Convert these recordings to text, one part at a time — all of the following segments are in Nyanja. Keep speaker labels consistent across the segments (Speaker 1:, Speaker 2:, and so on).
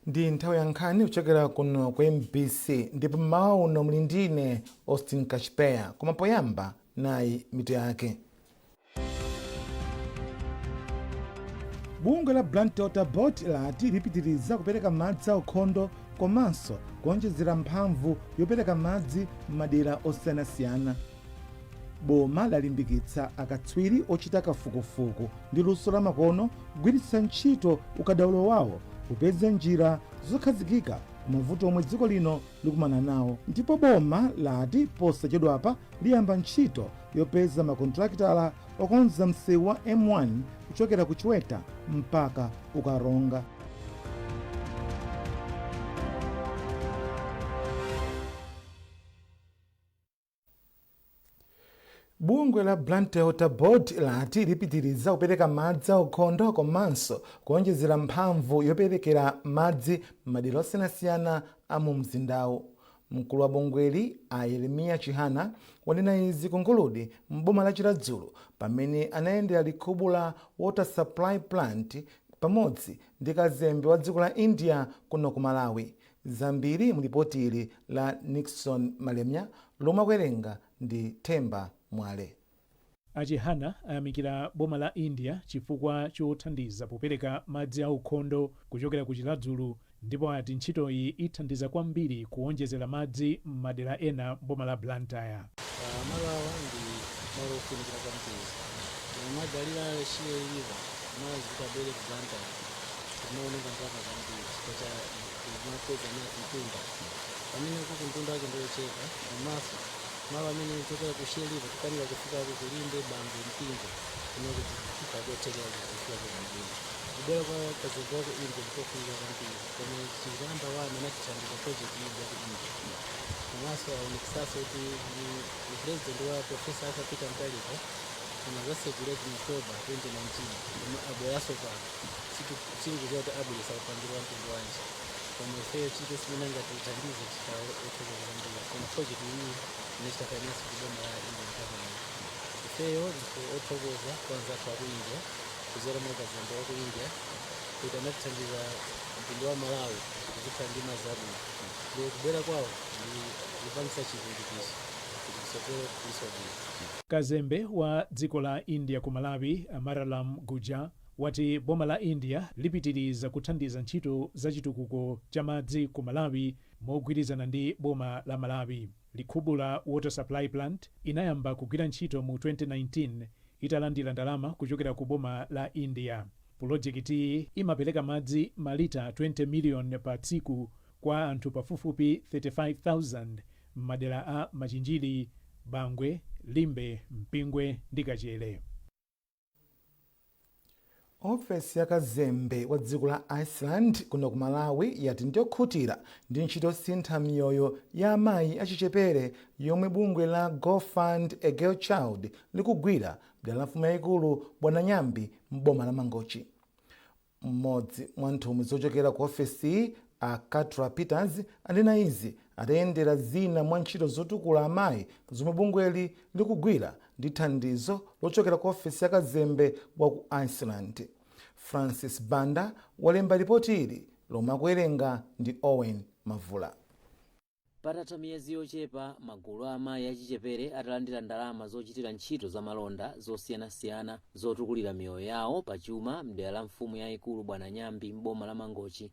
Speaker 1: Ndi nthawi ya nkhani kuchokera kuno ku MBC, ndipo mmawa uno muli ndine Austin Kachipeya. Koma poyamba, nayi mitu yake. Bungwe la Blantyre Water Board lati lipitiriza kupereka madzi aukhondo komanso kuonjezera mphamvu yopereka madzi m'madera osiyanasiyana. Boma lalimbikitsa akatswiri ochita kafukufuku ndi luso lamakono kugwiritsa ntchito ukadaulo wawo kupeza njira zokhazikika ku mavuto omwe dziko lino likumana nawo. Ndipo boma lati posachedwapa liyamba ntchito yopeza makontrakitala okonza msewu wa M1 kuchokera ku Chiweta mpaka ku Karonga. Bungwe la Blantyre Water Board lati lipitiriza kupereka madzi aukhondo komanso kuonjezera mphamvu yoperekera madzi m'madera osiyanasiyana a mu mzindawu. Mkulu wa bungweli, a Yeremiya Chihana, wanena izi ku Nguludi m'boma la Chiradzulu pamene anayendera Likhubula Water Supply Plant pamodzi ndi kazembe wa dziko la India kuno ku Malawi. Zambiri mu lipoti ili la Nixon Malemya lomwe akuwerenga ndi Themba Mwale.
Speaker 2: A Chihana ayamikira boma la India chifukwa chothandiza popereka madzi aukhondo kuchokera ku Chiradzulu ndipo ati ntchitoyi ithandiza kwambiri kuonjezera madzi m'madera ena m'boma la Blantyre.
Speaker 3: Malo awa ndi malo ofunikira kwambiri. Tikamadalira Shire River, madzi kuti abwere ku Blantyre timaononga ndalama zambiri chifukwa cha kumakweza mtunda, pamene uku mtunda wake ndiochepa, komanso malo amene kuchokera ku Shire River tikukanika kufikako ku Limbe, Bangwe, Mpingwe, kuno kukhala kothekera kufika bwinobwino. Kubwera kwa kazembe wa ku India ndikofunikira kwambiri, koma chinthu cha number one anatithandiza project iyi ya ku India, komanso aonetsanso kuti ndi president wa Professor Arthur Peter Mutharika anazasegulira in October 2019, koma abweranso pano. Sitikudziwa kuti abweretsa upangiri wa mtundu wanji, koma ifeyo chilichonse chimene angatithandize tikhala othokoza kwambiri. Koma project iyi inachita finance ndi boma la Indian government. Ifeyo ndife othokoza kwa anzathu aku India kudzera mwa kazembe wa ku India kuti anatithandiza mtundu wa Malawi kuti tizikhala ndi madzi abwino, ndiye kubwera kwawo ndi kupangisa chilimbikitso kuti kutsogolo kuliso bwino.
Speaker 2: Kazembe wa dziko la India ku Malawi, a Maralam Gujjar, wati boma la India lipitiriza kuthandiza ntchito za chitukuko cha madzi ku Malawi mogwirizana ndi boma la Malawi. Likhubula Water Supply Plant inayamba kugwira ntchito mu 2019 italandira ndalama kuchokera ku boma la India. Pulojekitiyi imapereka madzi malita 20 million pa tsiku kwa anthu pafupifupi 35,000 m'madera a Machinjiri, Bangwe, Limbe, Mpingwe ndi Kachere.
Speaker 1: Ofesi ya kazembe wa dziko la Iceland kuno ku Malawi yati ndiyokhutira ndi ntchito yosintha miyoyo ya amayi achichepere yomwe bungwe la Go Fund a Girl Child likugwira mdera la mfumu yayikulu Bwananyambi m'boma la Mangochi. Mmodzi mwa nthumwi zochokera ku ofesiyi, a Katra Peters, anena izi atayendera zina mwa ntchito zotukula amayi zomwe bungweli likugwira ndi thandizo lochokera ku ofesi ya kazembe wa ku Iceland. Francis Banda walemba ripoti ili lomwe akuwerenga ndi Owen Mavula.
Speaker 4: Patatha miyezi yochepa magulu a amayi achichepere atalandira ndalama zochitira ntchito za malonda zosiyanasiyana zotukulira miyoyo yawo pa chuma mdera la mfumu yayikulu Bwananyambi m'boma la Mangochi,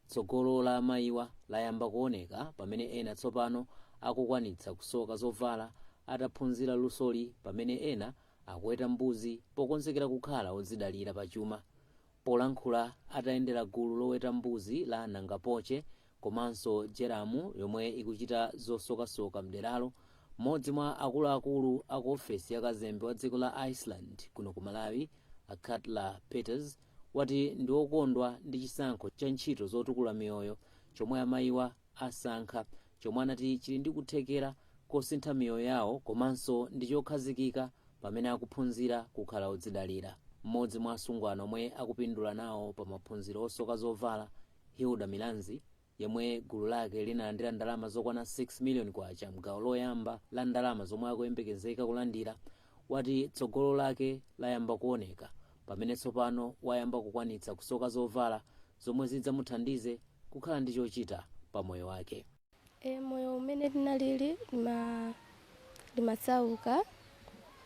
Speaker 4: tsogolo la amayiwa layamba kuoneka pamene ena tsopano akukwanitsa kusoka zovala ataphunzira lusoli, pamene ena akuweta mbuzi pokonzekera kukhala odzidalira pa chuma. Polankhula atayendera gulu loweta mbuzi la Nangapoche komanso Jeramu yomwe ikuchita zosokasoka mderalo, mmodzi mwa akuluakulu aku ofesi ya kazembe wa dziko la Iceland kuno ku Malawi, a Katla Peters, wati ndi okondwa ndi chisankho cha ntchito zotukula miyoyo chomwe amayiwa asankha, chomwe anati chili ndi kuthekera kosintha miyoyo yawo komanso ndi chokhazikika pamene akuphunzira kukhala odzidalira. Mmodzi mwa asungwana omwe akupindula nawo pa maphunziro osoka zovala, Hilda Milanzi, yemwe gulu lake linalandira ndalama zokwana 6 million kwacha mgawo loyamba la ndalama zomwe akuyembekezeka kulandira, wati tsogolo lake layamba kuoneka pamene tsopano wayamba kukwanitsa kusoka zovala zomwe zidzamuthandize kukhala ndi chochita pa moyo wake.
Speaker 5: Moyo umene tinalili limasauka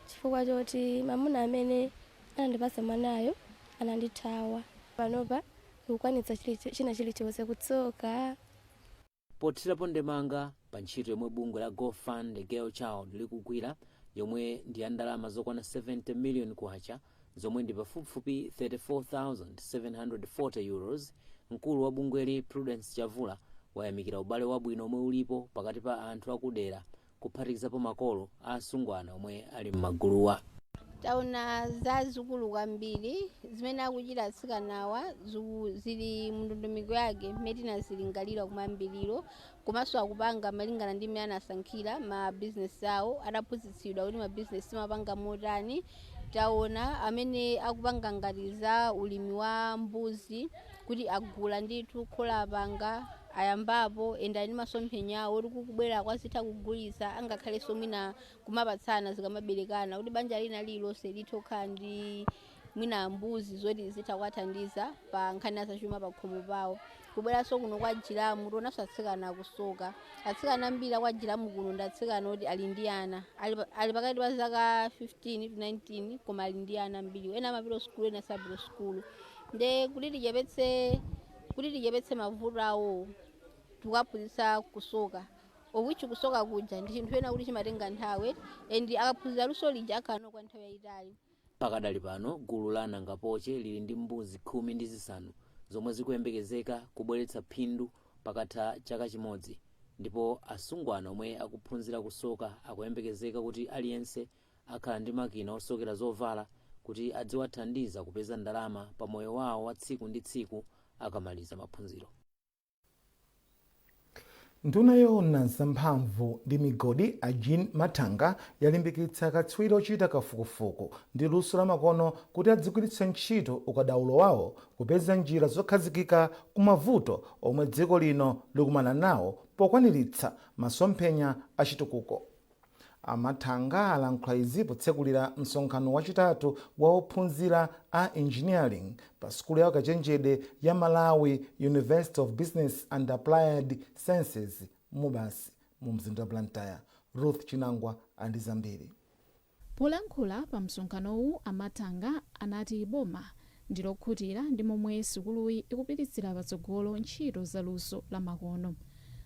Speaker 5: chifukwa choti mamuna amene anandipasa mwanayo anandithawa. Panopa ndikukwanitsa china chilichonse, kutsoka.
Speaker 4: Pothirapo ndemanga pa ntchito yomwe bungwe la Go Fund a Girl Child likugwira, yomwe ndi ya ndalama zokwana 70 million kwacha, zomwe ndi pafupifupi €34,740, mkulu wa bungweli Prudence Chavula wayamikira ubale wabwino omwe ulipo pakati pa anthu akudera, kuphatikizapo makolo a asungwana omwe ali m'maguluwa.
Speaker 6: Taona zazikulu kwambiri zimene akuchita atsikanawa, zili mndondomeko yake mmene tinazilingalira kumayambiriro, komanso akupanga malingana ndi mmene anasankhira ma bizinesi awo, adaphunzitsidwa kuti mabizinesi amapanga motani. Taona amene akupanga ngati za ulimi wa mbuzi, kuti agula ndithu khola, apanga, ayambapo, enda ndi masomphenya awo oti kukubwera kwazitha kugulitsa, angakhalenso mwina kumapatsana zikamaberekana, kuti banja lina lililonse lithe kukhala ndi mwina mbuzi zoti zitha kuwathandiza pa nkhani ya zachuma pa khomo pawo. Kubweranso kuno kwa Jiramu, tionanso atsikana akusoka. Atsikana ambiri akwa Jiramu kuno ndi atsikana oti ali ndi ana, ali pakati pa zaka 15 to 19, koma ali ndi ana ambiri. Ena amapita sukulu, ena sapita sukulu. Nde kuti tichepetse mavuto awo, tikuwaphunzitsa kusoka, which kusoka kuja ndi chinthu ena kuti chimatenga nthawi, and akaphunzira luso lija akhala kwa nthawi yayitali.
Speaker 4: Pakadali pano gulu la Nangapoche lili ndi mbuzi 15 zomwe zikuyembekezeka kubweretsa phindu pakatha chaka chimodzi, ndipo asungwana omwe akuphunzira kusoka akuyembekezeka kuti aliyense akhala ndi makina osokera zovala kuti adziwathandiza kupeza ndalama pa moyo wawo wa tsiku ndi tsiku akamaliza maphunziro.
Speaker 1: Nduna yoona zamphamvu ndi migodi a Jean Mathanga yalimbikitsa akatswiri ochita kafukufuku ndi luso lamakono kuti adzigwiritsa ntchito ukadaulo wawo kupeza njira zokhazikika ku mavuto omwe dziko lino likumana nawo pokwaniritsa masomphenya achitukuko. Amathanga alankhula izi potsekulira msonkhano wachitatu wa ophunzira a engineering pa sukulu ya ukachenjede ya Malawi University of Business and Applied Sciences, MUBAS, mu mzinda wa Blantyre. Ruth Chinangwa andi zambiri.
Speaker 7: Polankhula pa msonkhanowu, Amathanga anati boma ndilokhutira ndi momwe sukuluyi ikupititsira patsogolo ntchito za luso lamakono.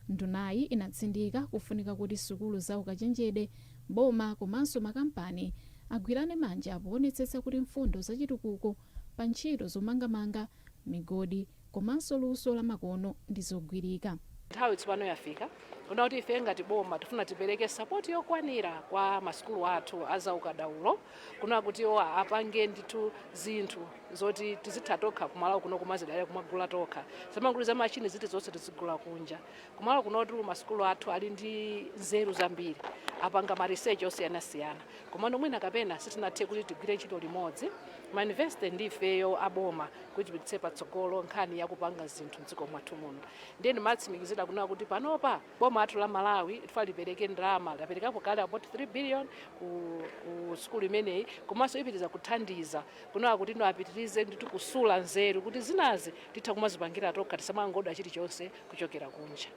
Speaker 7: Ndunayi inatsindika kufunika kuti sukulu za ukachenjede, boma komanso makampani agwirane manja poonetsetsa kuti mfundo zachitukuko pa ntchito zomangamanga, migodi komanso luso lamakono ndi zogwirika.
Speaker 8: Nthawi tsopano yafika kuna kuti ife ngati boma tifuna tipereke support yokwanira kwa masukulu athu azaukadaulo, kuna kuti iwo apange ndithu zinthu zoti tizitha tokha kumalo kuno kumazidalira kumagula tokha, zamagulu za machini ziti zonse tizigula kunja. Kumalo kunotu masukulu athu ali ndi nzeru zambiri, apanga ma research osiyanasiyana, komano mwina kapena sitinathe kuti tigwire ntchito limodzi ma university ndi ifeyo aboma kuti tipititse patsogolo nkhani yakupanga zinthu mdziko mwathu muno. Ndiye ndimatsimikizira kunena kuti panopa boma athu la Malawi tifuna lipereke ndalama, laperekapo kale about 3 billion ku sukulu imeneyi, komanso ipitiriza kuthandiza kunena kuti ino apitirize ndithu kusula nzeru kuti zinazi titha kumazipangira tokha, tisamangoda chilichonse kuchokera kunja.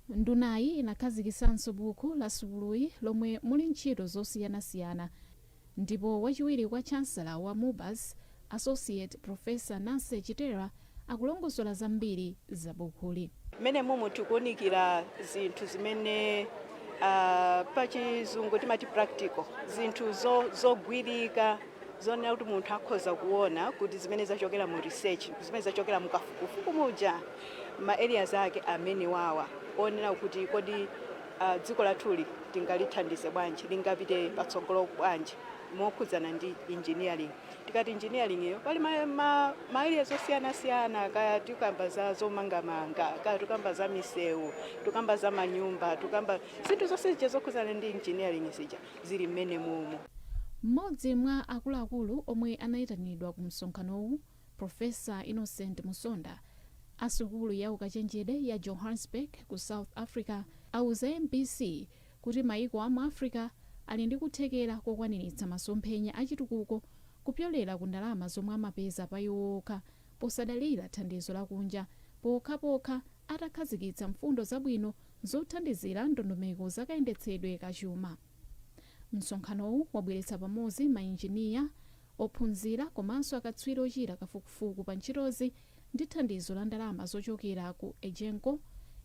Speaker 7: Ndunayi inakhazikitsanso buku la sukuluyi lomwe muli ntchito zosiyanasiyana, ndipo wachiwiri kwa chancellor wa MUBAS, Associate Professor Nancy Chitera, akulongosola zambiri za bukuli.
Speaker 9: Mmene mumu tikuwunikira zinthu zimene pachizungu timati practical, zinthu zogwirika, zonena kuti munthu akhoza kuona kuti zimene zachokera mu research, zimene zachokera mu kafukufuku muja, ma areas ake amene wawa onena kuti kodi dziko lathuli tingalithandize bwanji, lingapite patsogolo bwanji mokhudzana ndi engineering. Tikati engineering iyo pali ma areas osiyanasiyana, kaya tikamba za zomangamanga, kaya tikamba za misewu, tikamba za manyumba, tikamba zinthu zonse zija zokhudzana ndi engineering zija zili mmene mumu.
Speaker 7: Mmodzi mwa akuluakulu omwe anayitanidwa ku msonkhanowu, Professor Innocent Musonda, a sukulu ya ukachenjede ya Johannesburg ku South Africa, auza MBC kuti maiko amu Africa ali ndi kuthekera kokwaniritsa masomphenya achitukuko kupyolera ku ndalama zomwe amapeza pa iwo okha, posadalira thandizo lakunja, pokhapokha. Atakhazikitsa mfundo zabwino zothandizira ndondomeko zakayendetsedwe kachuma, msonkhanowu wabweretsa pamodzi mainjiniya, ophunzira komanso akatswiri ochita kafukufuku pa ntchitozi ndi thandizo la ndalama zochokera ku EGENCO,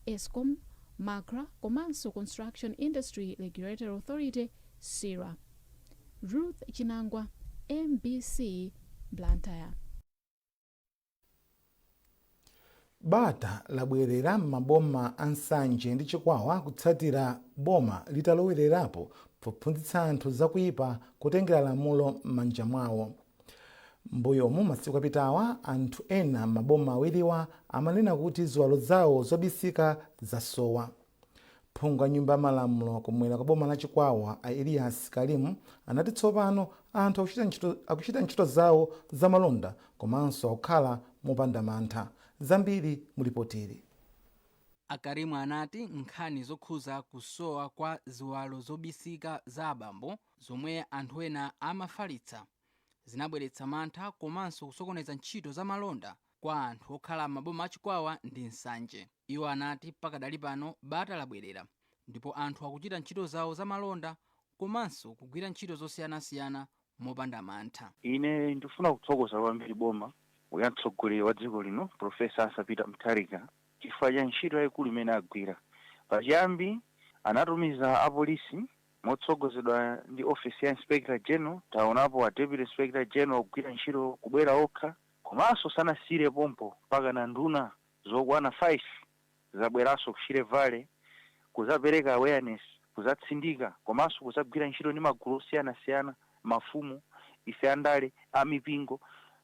Speaker 7: ESCOM, MACRA komanso Construction Industry Regulatory Authority, CIRA. Ruth Chinangwa, MBC, Blantyre.
Speaker 1: Bata labwerera m'maboma a Nsanje ndi Chikwawa kutsatira boma litalowererapo pophunzitsa anthu zakuyipa kutengera lamulo m'manja mwawo. Mbuyomu masiku apitawa, anthu ena m'maboma awiriwa amanena kuti ziwalo zawo zobisika zasowa. Phungu wa Nyumba ya Malamulo kumwera kwa boma la Chikwawa, a Elias Kalimu, anati tsopano anthu akuchita ntchito zawo zamalonda komanso akukhala mopanda mantha. Zambiri mulipoteri.
Speaker 10: A Karimu anati nkhani zokhuza kusowa kwa ziwalo zobisika za abambo zomwe anthu ena amafalitsa zinabweretsa mantha komanso kusokoneza ntchito za malonda kwa anthu okhala m'maboma a Chikwawa ndi Nsanje. Iwo anati pakadali pano bata labwerera ndipo anthu akuchita ntchito zawo za malonda komanso kugwira ntchito zosiyanasiyana mopanda mantha.
Speaker 11: Ine ndifuna kuthokoza kwambiri boma ya mtsogoleri wa dziko lino, Professor Arthur Peter Mutharika, chifukwa cha ntchito yayikulu imene agwira. Pachiyambi anatumiza apolisi motsogozedwa ndi office ya Inspector General. Taonapo a Deputy Inspector General kugwira ntchito, kubwera okha, komanso sanasiyire pompo, mpaka na nduna zokwana 5 zabweranso ku Shire Valley kuzapereka awareness, kuzatsindika komanso kuzagwira ntchito ndi magulu osiyanasiyana, mafumu, ife andale, amipingo,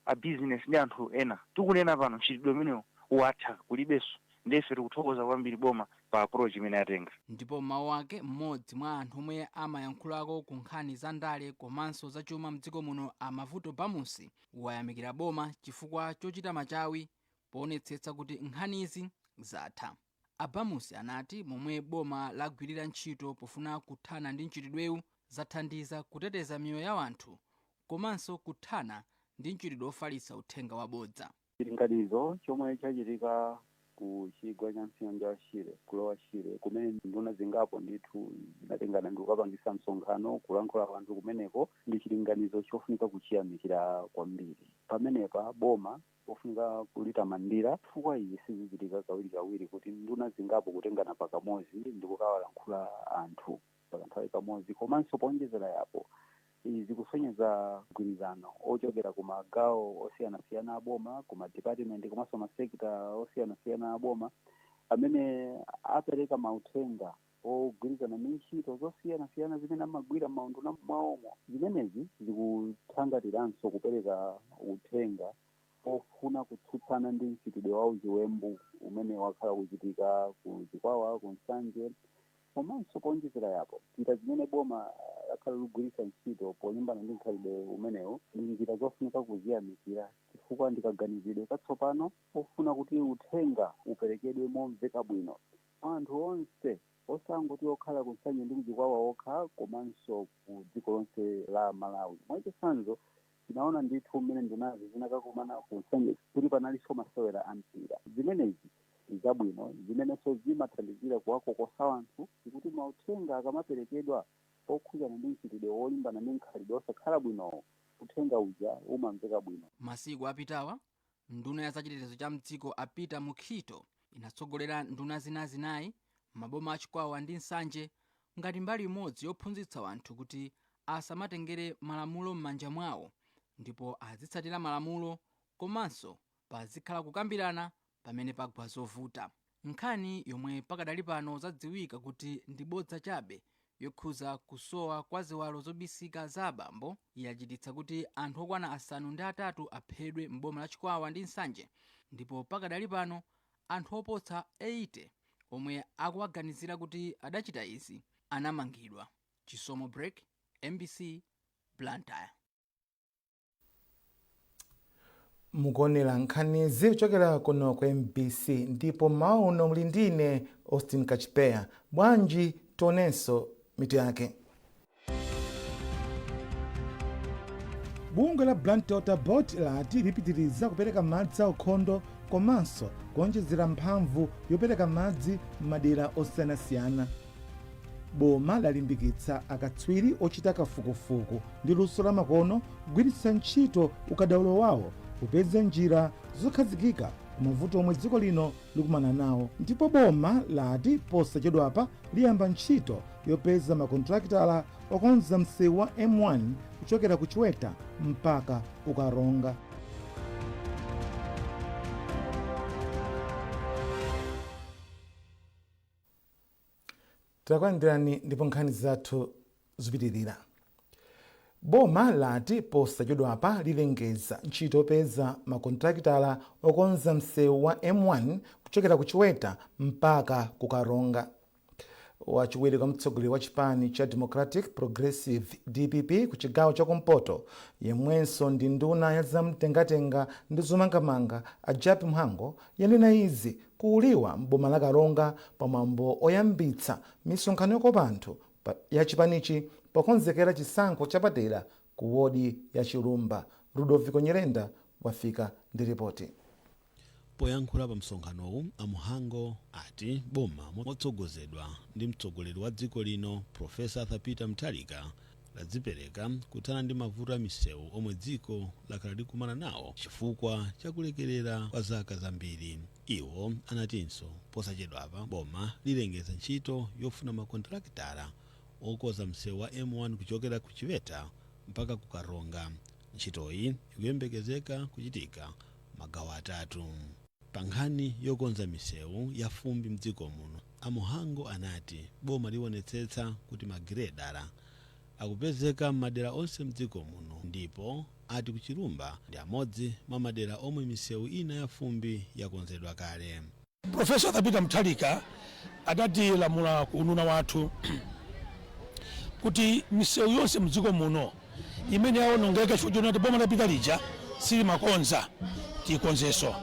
Speaker 11: a business ndi anthu ena. Tikunena pano mchitidwe umenewo watha, kulibenso. Ndife tikuthokoza kwambiri boma pa approach imene atenga.
Speaker 10: Ndipo mawu ake, mmodzi mwa anthu omwe amayankhulako ku nkhani za ndale komanso zachuma mdziko muno, a Mavuto Bamusi, wayamikira boma chifukwa chochita machawi poonetsetsa kuti nkhanizi zatha. A Bamusi anati momwe boma lagwirira ntchito pofuna kuthana ndi mchitidwewu zathandiza kuteteza miyoyo ya anthu komanso kuthana ndi mchitidwe ofalitsa uthenga wabodza.
Speaker 12: Chilinganizo chomwe chachitika ku chigwa cha mtsinje wa Shire, ku Lower Shire, kumene nduna zingapo ndithu zinatengana ndi kukapangisa msonkhano kulankhula anthu kumeneko, ndi chilinganizo chofunika kuchiyamikira kwambiri. Pamenepa boma pofunika kulitamandira, chifukwa izi sizichitika kawirikawiri kuti nduna zingapo kutengana pakamodzi ndi kukawalankhula anthu pakanthawi kamodzi. Komanso powonjezera yapo, izi kusonyeza mgwirizano ochokera ku magawo osiyanasiyana a boma, ku madepartment komanso masekita osiyanasiyana a boma, amene apereka mauthenga ogwirizana ndi ntchito zosiyanasiyana zimene amagwira m'maunduna mwawomo. Zimenezi zikuthangatiranso kupereka uthenga ofuna kutsutsana ndi mchitidwe wa uchiwembu umene wakhala kuchitika ku Chikwawa, ku Nsanje. Komanso kuonjezera yapo, njira zimene boma lakhala likugwiritsa ntchito polimbana ndi mkhalidwe umenewu ndi njira zofunika kuziyamikira, chifukwa ndikaganizidwe katsopano ofuna kuti uthenga uperekedwe momveka bwino kwa anthu onse, osangoti okhala ku Nsanje ndi kuChikwawa okha, komanso ku dziko lonse la Malawi. Mwachitsanzo, tinaona ndithu mmene ndunazi zinakakumana ku Nsanje kuti panalinso masewera a mpira. Zimenezi zabwino zimenenso zimathandizira kuwakokosa anthu, kuti mauthenga akamaperekedwa okhudzana ndi mchitidwe wolimbana ndi mkhalidwe osakhala bwinowo, uthenga uja umamveka bwino.
Speaker 10: Masiku apitawa, nduna ya zachitetezo cha mdziko, a Peter Mukhito, inatsogolera nduna zina zinayi maboma a Chikwawa ndi Nsanje ngati mbali imodzi yophunzitsa anthu kuti asamatengere malamulo m'manja mwawo ndipo azitsatira malamulo, komanso pazikhala kukambirana pamene pagwa zovuta. Nkhani yomwe pakadali pano zadziwika kuti ndi bodza chabe yokhuza kusowa kwa ziwalo zobisika za abambo yachititsa kuti anthu okwana 8 aphedwe m'boma la Chikwawa ndi Nsanje, ndipo pakadali pano anthu oposa 80 omwe akuwaganizira kuti adachita izi anamangidwa. Chisomo Break, MBC, Blantyre.
Speaker 1: Mukuonera nkhanizi kuchokera kuno ku MBC, ndipo mmawa uno muli ndine Austin Kachipeya. Bwanji tionenso mitu yake. Bungwe la Blantyre Water Board lati lipitiriza kupereka madzi aukhondo Komanso kuonjezera mphamvu yopereka madzi m'madera osiyanasiyana. Boma lalimbikitsa akatswiri ochita kafukufuku ndi luso lamakono kugwiritsa ntchito ukadaulo wawo kupeza njira zokhazikika ku mavuto omwe dziko lino likumana nawo. Ndipo boma lati posachedwapa liyamba ntchito yopeza makontrakitala okonza msewu wa M1 kuchokera ku Chiweta mpaka ku Karonga. Takulandirani ndipo nkhani zathu zipitirira. Boma lati posachedwapa lilengeza ntchito yopeza makontrakitala okonza msewu wa M1 kuchokera ku Chiweta mpaka ku Karonga. Wachiwiri kwa mtsogoleri wa chipani cha Democratic Progressive, DPP, ku chigawo chakumpoto, yemwenso ndi nduna ya zamtengatenga ndi zomangamanga, a Jappie Mhango, yanena izi kuuliwa m'boma la Karonga pamwambo oyambitsa misonkhano yokopa anthu ya chipanichi pokonzekera chisankho chapadera ku wodi ya Chilumba. Rudoviko Nyerenda wafika ndi ripoti.
Speaker 13: Poyankhula pa msonkhanowu, a Mhango ati boma motsogozedwa ndi mtsogoleri wa dziko lino, Profesa Arthur Peter Mutharika, ladzipereka kuthana ndi mavuto a misewu omwe dziko lakhala likumana nawo chifukwa chakulekerera kwa zaka zambiri. Iwo anatinso posachedwapa boma lilengeza ntchito yofuna makontrakitala okonza msewu wa M1 kuchokera ku Chiweta mpaka ku Karonga. Ntchitoyi ikuyembekezeka kuchitika magawo atatu. Pa nkhani yokonza misewu ya fumbi mdziko muno, a Mhango anati boma liwonetsetsa kuti magiredala akupezeka m'madera onse mdziko muno, ndipo ati ku Chilumba ndi amodzi mwa madera omwe misewu ina ya fumbi yakonzedwa kale.
Speaker 14: Profesa Arthur Peter Mutharika adatilamula ku unduna wathu kuti misewu yonse mdziko muno imene yawonongeka chifukwa choti boma lapita lija silimakonza, tikonzenso.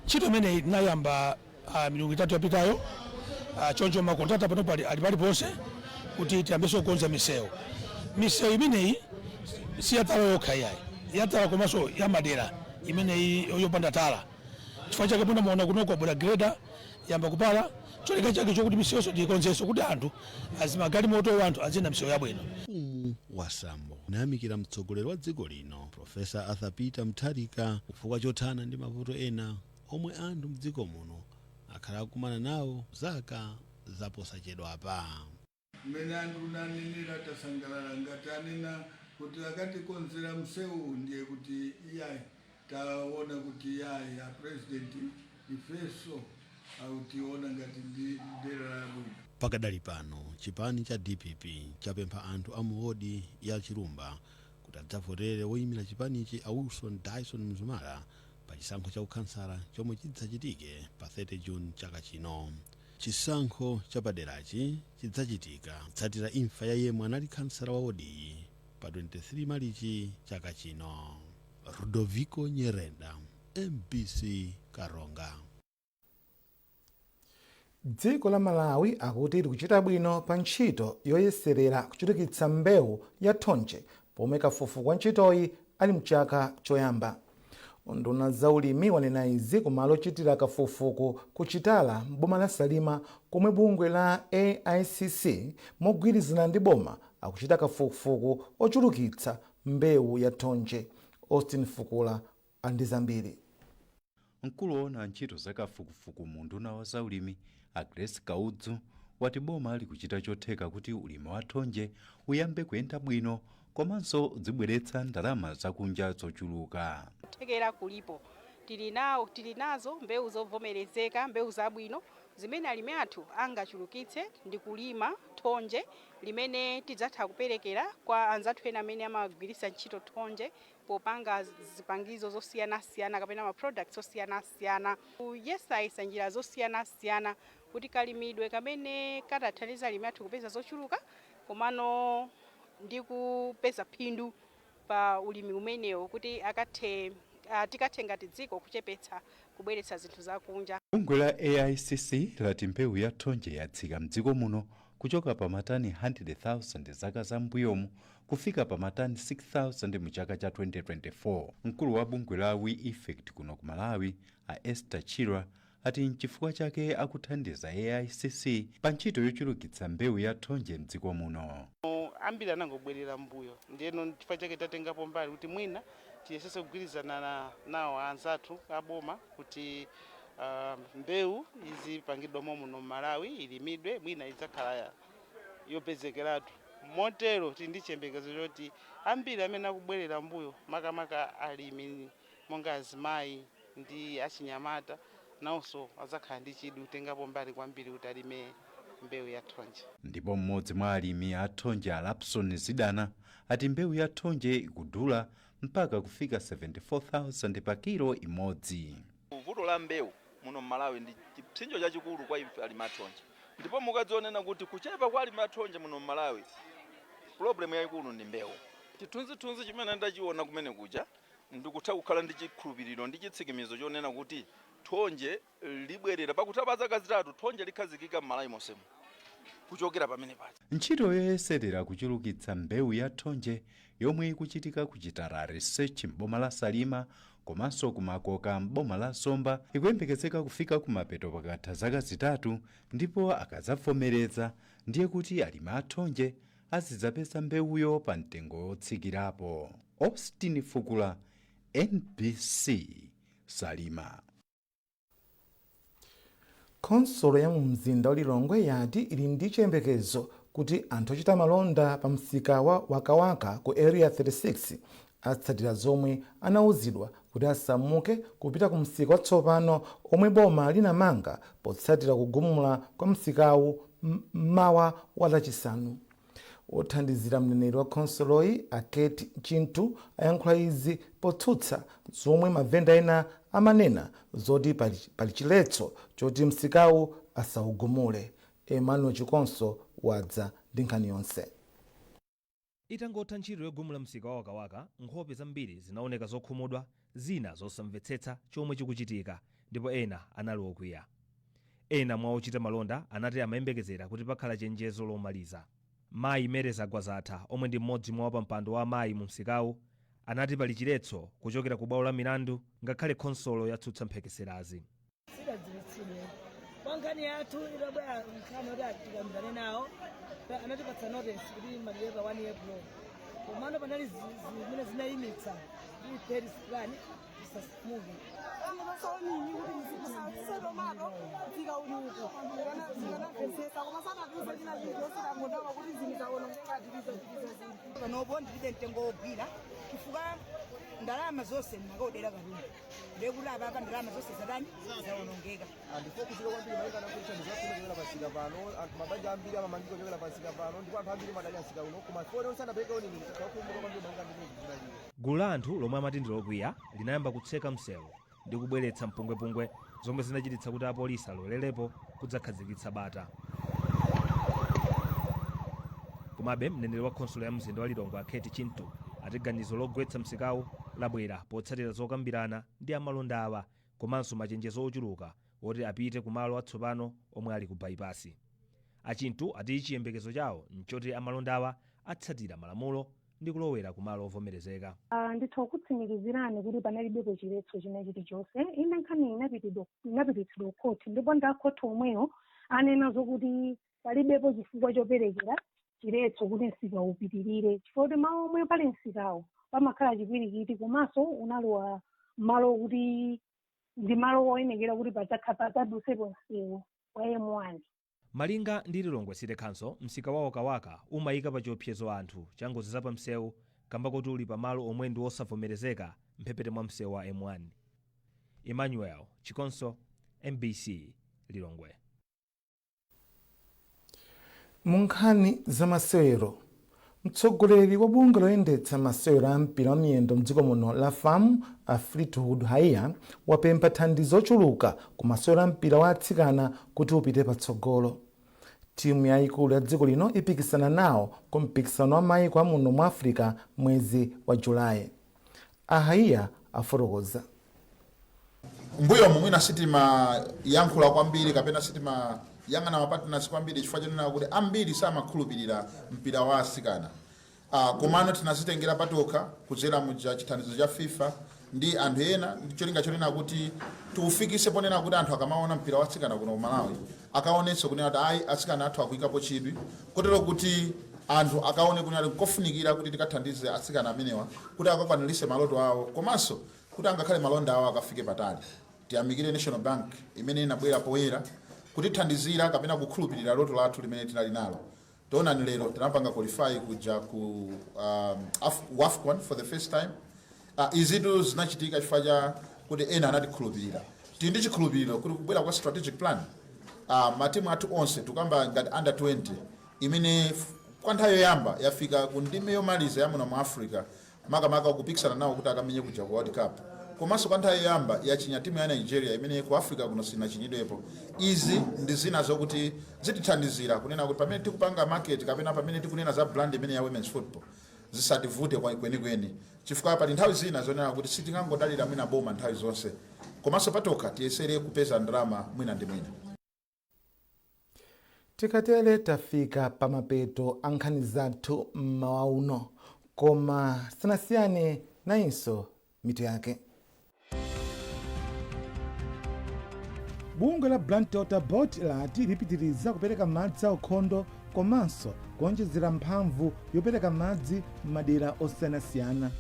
Speaker 14: Ntchito imeneyi inayamba milungu 3 yapitayo. Choncho makontrakta pano pali ali paliponse kuti tiyambenso kukonza misewu. Misewu imeneyi si yatala yokha iyayi, yatala komanso yamadera imeneyi yopanda tala. Chifukwa chake munamuona kunoko abwera greda yamba kupala, cholinga chake chokuti misewuso tiyikonzenso kuti anthu azimagalimoto, anthu aziyenda misewu yabwino.
Speaker 13: Mfumu Wasambo anayamikira mtsogoleri wa dziko lino, Profesa Arthur Peter Mutharika, chifukwa chothana ndi mavuto ena omwe anthu mdziko muno akhala akumana nawo zaka zaposachedwapa.
Speaker 15: Mmene anduna anenera, tasangalala. Ngati anena kuti akatikonzera msewu, ndiye kuti iyayi, taona kuti iyayi, a President ifenso akutiona ngati ndi dera labwino.
Speaker 13: Pakadali pano chipani cha DPP chapempha anthu a muwodi ya Chilumba kuti adzavotere woyimira chipanichi, a Wilson Dyson Mzumara, pa chisankho cha ukhansala chomwe chidzachitike pa 30 June chaka chino. Chisankho chapaderachi chidzachitika kutsatira imfa ya yemwe anali khansala wa wodiyi pa 23 Malichi chaka chino. Rudoviko Nyerenda, MBC, Karonga.
Speaker 1: Dziko la Malawi akuti likuchita bwino pa ntchito yoyeserera kuchulukitsa mbewu ya thonje, pomwe kafukufuku wa ntchitoyi ali mchaka choyamba. Nduna za ulimi wanena izi kumalo ochitira kafukufuku ku Chitala m'boma la Salima, komwe bungwe la AICC mogwirizana ndi boma akuchita kafukufuku ochulukitsa mbewu ya thonje. Austin Fukula ali ndi zambiri.
Speaker 16: Mkulu woona ntchito za kafukufuku mu unduna wa zaulimi, a Grace Kaudzu, wati boma likuchita chotheka kuti ulimi wa thonje uyambe kuyenda bwino komanso udzibweretsa ndalama zakunja zochuluka.
Speaker 9: Kuthekera kulipo, tili nawo, tili nazo mbewu zovomerezeka, mbewu zabwino zimene alimi athu angachulukitse ndi kulima thonje limene tidzatha kuperekera kwa anzathu ena amene amagwiritsa ntchito thonje popanga zipangizo zosiyanasiyana kapena ma products osiyanasiyana. Kuyesayesa njira zosiyanasiyana kuti kalimidwe kamene katathandiza alimi athu kupeza zochuluka komano ndi kupeza phindu pa ulimi umenewo, kuti akathe tikathe ngati dziko kuchepetsa kubweretsa zinthu zakunja.
Speaker 16: Bungwe la AICC lati mbewu ya thonje yatsika mdziko muno kuchoka pa matani 100,000 zaka zam'mbuyomu kufika pa matani 6,000 mu chaka cha 2024. Mkulu wa bungwe la We Effect kuno ku Malawi, A Esther Chirwa ati nchifukwa chake akuthandiza AICC pa ntchito yochulukitsa mbewu ya thonje mdziko muno.
Speaker 17: Ambiri anangobwerera mbuyo, ndiyeno chifukwa chake tatengapo mbali kuti mwina tiyesese kugwirizana nawo anzathu aboma kuti mbewu izipangidwa muno Malawi, ilimidwe, mwina idzakhala yopezekeratu. Motero tili ndi chiyembekezo choti ambiri amene akubwerera mbuyo, makamaka alimi monga azimayi ndi achinyamata, nawonso adzakhala ndi chidwi kutengapo mbali kwambiri kuti alime mbewu ya thonje.
Speaker 16: Ndipo mmodzi mwa alimi a thonje, a Lapson Zidana, ati mbewu ya thonje ikudula mpaka kufika 74,000 pa kilo imodzi.
Speaker 18: Vuto la mbewu muno mMalawi ndi chipsinjo chachikulu kwa ife alimi athonje, ndipo mukadzionena kuti kuchepa kwa alimi athonje muno mMalawi, problem yayikulu ndi mbewu. Chithunzithunzi chimene ndachiona kumene kuja, ndikutha kukhala ndi chikhulupiriro ndi chitsimikizo chonena kuti thonje libwerera pakutha pa zaka 3, thonje likhazikika m'Malawi monsemo kuchokera pamene paja.
Speaker 16: Ntchito yoyeserera kuchulukitsa mbewu ya thonje yomwe ikuchitika ku Chitara Research m'boma la Salima komanso kumakoka m'boma la Zomba ikuyembekezeka kufika kumapeto pakatha zaka 3, ndipo akadzavomereza ndiye kuti alimi athonje azidzapeza mbewuyo pa mtengo wotsikirapo. Austin Fukula, MBC, Salima.
Speaker 1: Khonsolo ya mu mzinda wa Lilongwe yati ili ndi chiyembekezo kuti anthu ochita malonda pa msika wa Wakawaka ku Area 36 atsatira zomwe anawuzidwa kuti asamuke kupita ku msika watsopano omwe boma linamanga potsatira kugumula kwa msikawu mmawa wa Lachisanu. Wothandizira mneneri wa khonsoloyi, Aketi Chintu, ayankhula izi potsutsa zomwe mavenda ena amanena zoti pali chiletso choti msikawu asawugumule. Emmanuel Chikonso wadza ndi nkhani yonse.
Speaker 19: Itangotha ntchito yogumula msika wa Wakawaka, nkhope zambiri zinaoneka zokhumudwa, zina zosamvetsetsa chomwe chikuchitika, ndipo ena anali okwiya. Ena mwa ochita malonda anati amayembekezera kuti pakhala chenjezo lomaliza. Mayi Mere Zagwazatha, omwe ndi mmodzi mwa wapampando wa amayi mu msikawu, anati pali chiletso kuchokera ku bwalo la milandu ngakhale khonsolo yatsutsa mphekeserazi.
Speaker 20: Sidadziwitsidwe kwa nkhani yathu. Itabwera nkhani yoti tikambirane nawo, anatipatsa notice kuti malire pa 1 April, komano panali zimene zinayimitsa kuti service plan isasamuke.
Speaker 21: Nini kuti musatomato msika uli uku zikanamvesesa, koma sanatiuze china chilichonse, tangodawa kuti zinthu zawonongeka, tiliza tiliza zinthu.
Speaker 22: Panopo ndilibe mtengo wogwira chifukwa ndalama zonse ndinakaodera katundu, ndekuti apapa ndalama zonse zatani, zawonongeka.
Speaker 23: Ndifokuzika kwambiri malingana kuti thandizo lathu kuchokera pasika pano. Anthu mabanja ambiri amamangika kuchokera pasika pano, ndipo anthu ambiri amadalira msika uno, koma foni onse anapereka unini takhumuka kwambiri malingana ndi zimene zinalili.
Speaker 19: Gulu la anthu lomwe amati ndi lokwiya linayamba kutseka msewu ndi kubweretsa mpungwepungwe, zomwe zinachititsa kuti apolisi alolerepo kudzakhazikitsa bata. Komabe mneneri wa khonsolo ya mzinda wa Lilongwe, Akheti Chintu, ati ganizo logwetsa msikawu labwera potsatira zokambirana ndi amalonda awa komanso machenjezo ochuluka oti apite kumalo atsopano omwe ali ku bypass. Achintu ati chiyembekezo chawo nchoti amalonda awa atsatira malamulo ndi kulowera kumalo ovomerezeka.
Speaker 24: Nditha kutsimikizirani kuti panalibepo chiletso china chilichonse. Ine nkhani inapititsidwa ku khoti, ndipo ndi akhoti omwewo anena zokuti palibepo chifukwa choperekera chiletso kuti msika upitirire, chifukwa kuti malo omwe pali msikawo pamakhala chipwirikiti, komanso unalowa malo kuti ndi malo oyenekera kuti padzadutsepo msewu wa M1.
Speaker 19: Malinga ndi Lilongwe City Council, msika wa Wakawaka umayika pa chiopsezo anthu cha ngozi zapamsewu kamba kuti uli pamalo omwe ndi osavomerezeka mphepete mwa msewu wa M1. Emmanuel Chikonso, MBC, Lilongwe.
Speaker 1: Mu nkhani za masewero, mtsogoleri wa bungwe loyendetsa masewero a mpira wa miyendo mdziko muno la FAM, a Fleetwood Haiya, wapempha thandizo ochuluka ku masewero a mpira wa atsikana kuti upite patsogolo. Timu yayikulu ya dziko lino ipikisana nawo ku mpikisano wa mayiko amuno mu Africa mwezi wa Julayi. A Haiya afotokoza.
Speaker 25: Mbuyomu mwina sitimayankhula kwambiri kapena sitimayang'ana mapartners kwambiri chifukwa chonena kuti ambiri samakhulupirira mpira wa asikana. Komano tinazitengera patokha kudzera muja chithandizo cha FIFA. Ndi anthu ena ndi cholinga chonena kuti tiufikise ponena kuti anthu akamaona mpira wa atsikana kuno ku Malawi akaonenso kunena kuti ayi, atsikana athu akuyikapo chidwi, kotero kuti anthu akaone kunena kuti kofunikira kuti tikathandize atsikana amenewa kuti akakwanirise maloto awo, komanso kuti angakhale malonda awo akafike patali. Tiyamikire National Bank imene inabwera poyera kutithandizira kapena kukhulupirira loto lathu limene tinali nalo. Taonani, lero tinapanga qualify kuja ku WAFCON for the first time. Izitu zinachitika chifukwa cha kuti ena anatikhulupirira. Tili ndi chikhulupiriro kuti kubwera kwa strategic plan, matimu athu onse, tukamba ngati under 20 imene kwa nthawi yoyamba yafika ku ndime yomaliza ya muno mu Africa, makamaka kupikisana nawo kuti akamenye kuja ku World Cup, komanso kwa nthawi yoyamba yachinya timu ya Nigeria imene ku Africa kuno sinachinyidwepo. Izi ndi zina zokuti zitithandizira kunena kuti pamene tikupanga market kapena pamene tikunena za brand imene ya women's football zisativute kwenikweni, chifukwa pali nthawi zina zonena kuti sitingangodalira mwina boma nthawi zonse, komanso patokha tiyesere kupeza ndalama mwina ndi mwina.
Speaker 1: Tikatere tafika pamapeto a nkhani zathu mmawa uno, koma sanasiyane nayinso mitu yake. Bungwe la Blantyre Water Board lati lipitiriza kupereka madzi aukhondo komanso kuonjezera mphamvu yopereka madzi m'madera osiyanasiyana.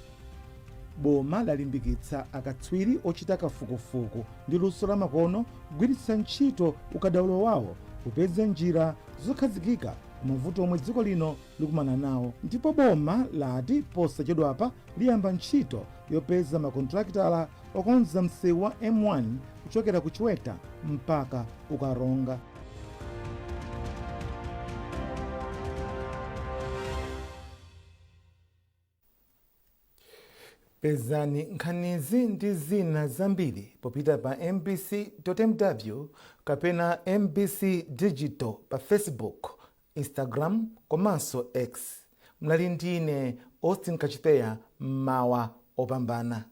Speaker 1: Boma lalimbikitsa akatswiri ochita kafukufuku ndi luso lamakono kugwiritsa ntchito ukadaulo wawo kupeza njira zokhazikika ku mavuto omwe dziko lino likumana nawo. Ndipo boma lati posachedwapa liyamba ntchito yopeza makontrakitala okonza msewu wa M1 kuchokera ku Chiweta mpaka ku Karonga. Pezani nkhanizi ndi zina zambiri popita pa mbc.mw kapena MBC Digital pa Facebook, Instagram komanso X. Mnali ndine Austin Kachiteya. Mmawa opambana.